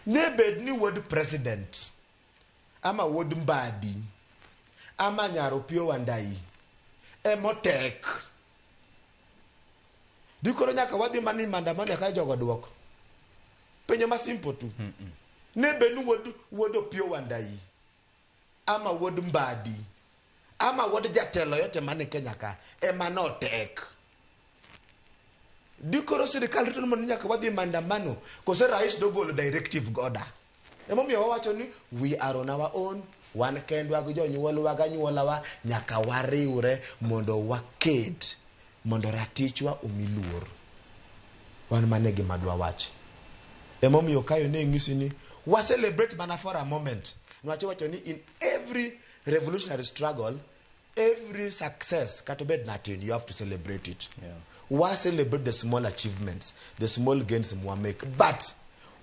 Ne bed ni wuod president ama wuod Mbadi ama nyar Opiyo Wandayi emotek. Dikoro nyaka wadhi mani maandamano nyaka jogo duok. Penjo ma simple tu. Ne bed ni wuod wuod Opiyo Wandayi ama wuod Mbadi ama wuod jatelo yote mane Kenya ka ema notek. Dikoro sirikal rito ni mondo nyaka wadhi maandamano kose rais dogolo directive goda. Emomiyo wawacho ni we are on our own, wan kendwa gi jonyuolwa gi anyuolawa nyaka wariwre mondo waked mondo ratichwa omi luor. Wan mano e gima dwa wach. Emomiyo kayo ne ng'isi ni wa celebrate mana for a moment. Niwach iwacho ni in every revolutionary struggle, every success kata obed natin, you have to celebrate it. Wa celebrate the small achievements, the small gains mwa make, but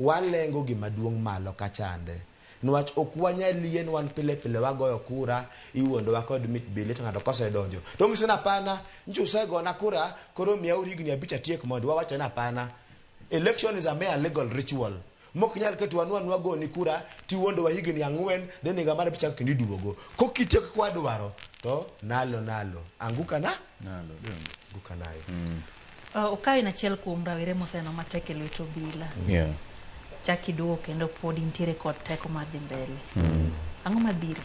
walengo gima duong' malo kachande. Niwach ok wanyal yie ni wan pile pile wagoyo kura, iwuondowa kod mit bili to ng'ato kosedonjo. To ng'iso ni hapana, ncho usegona kura, koro miyauru higni abich atiek mondo wawacho ni hapana. Election is a mere legal ritual. Mok nyal keto wan wan wagoni kura tiwuondowa higni ang'wen, then higa mar abich kendo iduogo. Kokitieko kaka wadwaro, to nalo nalo. Anguka na? Nalo, donge. Anguka nayo. Okaw in achiel kuom rawere moseneno matek e lwet obila. Chak iduogo kendo pod intiere kod teko mar dhi mbele. Ang'o madhiri?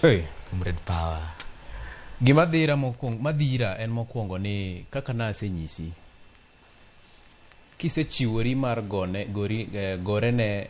Hey. Comrade power. Gima dhira mokwongo, madhira en mokwongo ni kaka nasenyisi kisechiwori mar gone, gori, gore ne